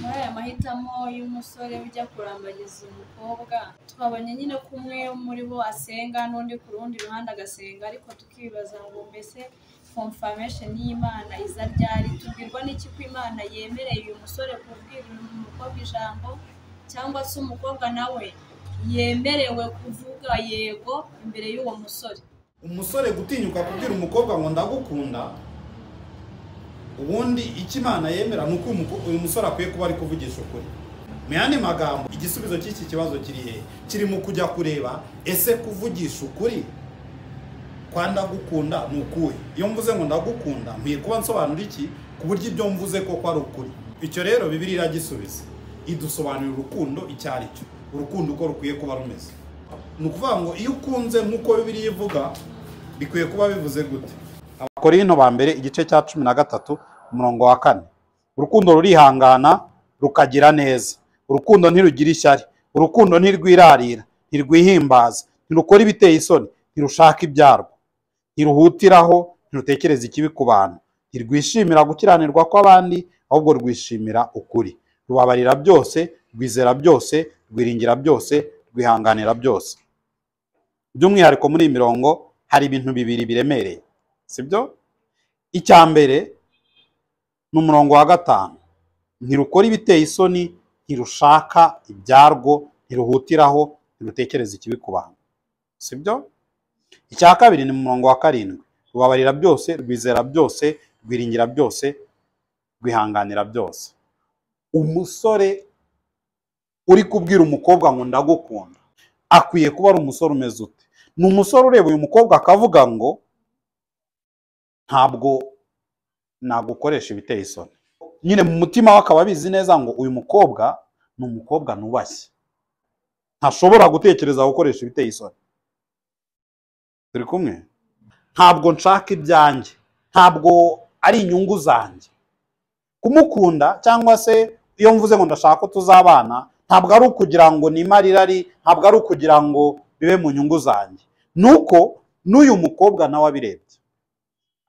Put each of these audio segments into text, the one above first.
Muri aya mahitamo y'umusore ujya kurambagiza umukobwa, twabonye nyine ko umwe muri bo asenga n'undi ku rundi ruhande agasenga, ariko tukibaza ngo mbese confirmation y'Imana iza ryari? Tubwirwa n'iki ko Imana yemereye uyu musore kubwira uyu mukobwa ijambo, cyangwa se umukobwa nawe yemerewe kuvuga yego imbere y'uwo musore? Umusore gutinyuka kubwira umukobwa ngo ndagukunda, ubundi icyo Imana yemera ni uko uyu musore akwiye kuba ari kuvugisha ukuri. Mu yandi magambo, igisubizo cy'iki kibazo kiri hehe? Kiri mu kujya kureba ese kuvugisha ukuri kwa ndagukunda ni ukuhe? Iyo mvuze ngo ndagukunda nkwiye kuba nsobanura iki ku buryo ibyo mvuze koko ari ukuri? Icyo rero Bibiliya iragisubiza, idusobanurira urukundo icyo ari cyo, urukundo uko rukwiye kuba rumeze. Ni ukuvuga ngo iyo ukunze nk'uko Bibiliya ivuga, bikwiye kuba bivuze gute? Abakorinto ba mbere igice cya 13 umurongo wa 4. Urukundo rurihangana rukagira neza, urukundo ntirugira ishyari, urukundo ntirwirarira, ntirwihimbaza, ntirukora ibiteye isoni, ntirushaka ibyarwo, ntiruhutiraho, ntirutekereza ikibi ku bantu, ntirwishimira gukiranirwa kw'abandi, ahubwo rwishimira ukuri. Rubabarira byose, rwizera byose, rwiringira byose, rwihanganira byose. By'umwihariko muri iyi mirongo hari ibintu bibiri biremereye, sibyo? Icya mbere ni umurongo wa 5, ntirukora ibiteye isoni, ntirushaka ibyarwo, ntiruhutiraho, ntirutekereza ikibi ku bantu, sibyo? Icya kabiri ni mu murongo wa 7, rubabarira byose, rwizera byose, rwiringira byose, rwihanganira byose. Umusore uri kubwira umukobwa ngo ndagukunda akwiye kuba ari umusore umeze ute? Ni umusore ureba uyu mukobwa akavuga ngo ntabwo nagukoresha ibiteye isoni. Nyine mu mutima we akaba abizi neza ngo uyu mukobwa ni umukobwa nubashye, ntashobora gutekereza gukoresha ibiteye isoni. Turi kumwe? Ntabwo nshaka ibyanjye, ntabwo ari inyungu zanjye. Kumukunda cyangwa se iyo mvuze ngo ndashaka ko tuzabana, ntabwo ari ukugira ngo nimare irari, ntabwo ari ukugira ngo bibe mu nyungu zanjye. Nuko n'uyu mukobwa nawe abirebye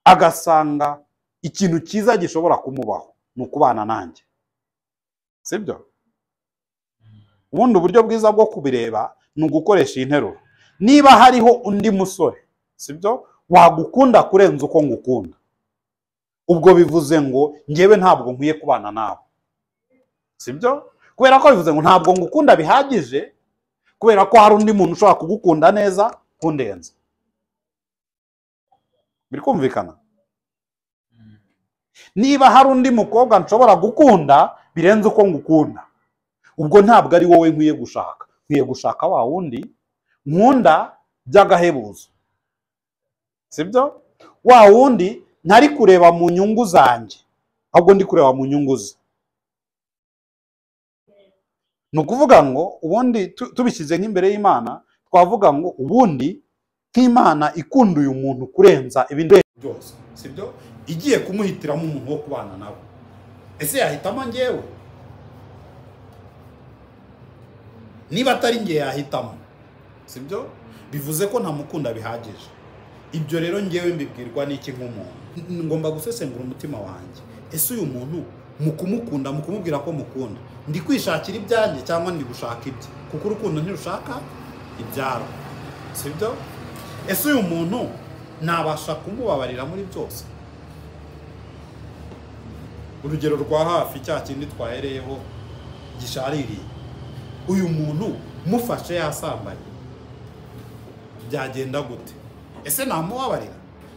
agasanga ikintu cyiza gishobora kumubaho ni ukubana nanjye, sibyo? Ubundi uburyo bwiza bwo kubireba ni ugukoresha iyi nteruro. Niba hariho undi musore, sibyo, wagukunda kurenza uko ngukunda, ubwo bivuze ngo njyewe ntabwo nkwiye kubana nawe, sibyo? Kubera ko bivuze ngo ntabwo ngukunda bihagije, kubera ko hari undi muntu ushobora kugukunda neza kundenza. Biri kumvikana? Niba hari undi mukobwa nshobora gukunda birenze uko ngukunda, ubwo ntabwo ari wowe nkwiye gushaka, nkwiye gushaka wa wundi nkunda by'agahebuzo, sibyo? Wa wundi ntari kureba mu nyungu zanjye, ahubwo ndi kureba mu nyungu ze. Ni ukuvuga ngo ubundi tubishyize nk'imbere y'Imana, twavuga ngo ubundi nk'Imana ikunda uyu muntu kurenza ibindi byose, sibyo? Igiye kumuhitiramo umuntu wo kubana nawe, ese yahitamo njyewe? Niba atari njye yahitamo, sibyo? Bivuze ko ntamukunda bihagije. Ibyo rero njyewe mbibwirwa n'iki nk'umuntu? Ngomba gusesengura umutima wanjye. Ese uyu muntu mu kumukunda, mu kumubwira ko mukunda, ndi kwishakira ibyanjye cyangwa ndi gushaka ibye? Kuko urukundo ntirushaka ibyaro, sibyo? Ese uyu muntu nabasha kumubabarira muri byose? Urugero rwa hafi, cya kindi twahereyeho gishaririye, uyu muntu mufashe yasambanye byagenda gute? Ese namubabarira?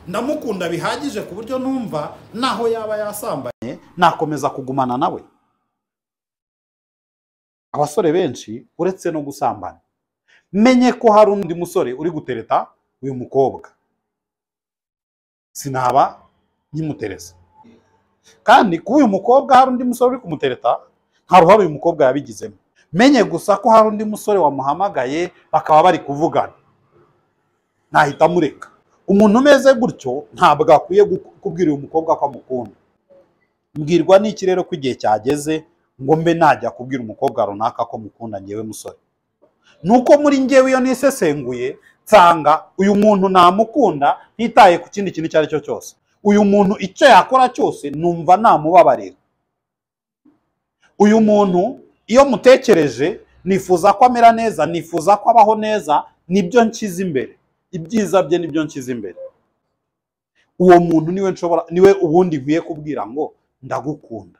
Ndamukunda bihagije ku buryo numva naho yaba yasambanye nakomeza kugumana nawe? Abasore benshi uretse no gusambana, menye ko hari undi musore uri gutereta uyu mukobwa, sinaba nkimutereza. Kandi kuba uyu mukobwa hari undi musore uri kumutereta, nta ruhare uyu mukobwa yabigizemo. Menye gusa ko hari undi musore wamuhamagaye bakaba bari kuvugana, nahita mureka. Umuntu umeze gutyo ntabwo akwiye kubwira uyu mukobwa ko amukunda. Mbwirwa n'iki rero ko igihe cyageze ngo mbe najya kubwira umukobwa runaka ko mukunda njyewe musore? Nuko muri njyewe iyo nisesenguye nsanga uyu muntu namukunda ntitaye ku kindi kintu icyo ari cyo cyose. Uyu muntu icyo yakora cyose numva namubabarira. Uyu muntu iyo mutekereje nifuza ko amera neza, nifuza ko abaho neza, nibyo nshyize imbere, ibyiza bye nibyo nshyize imbere. Uwo muntu niwe nshobora, niwe ubundi nkwiye kubwira ngo ndagukunda.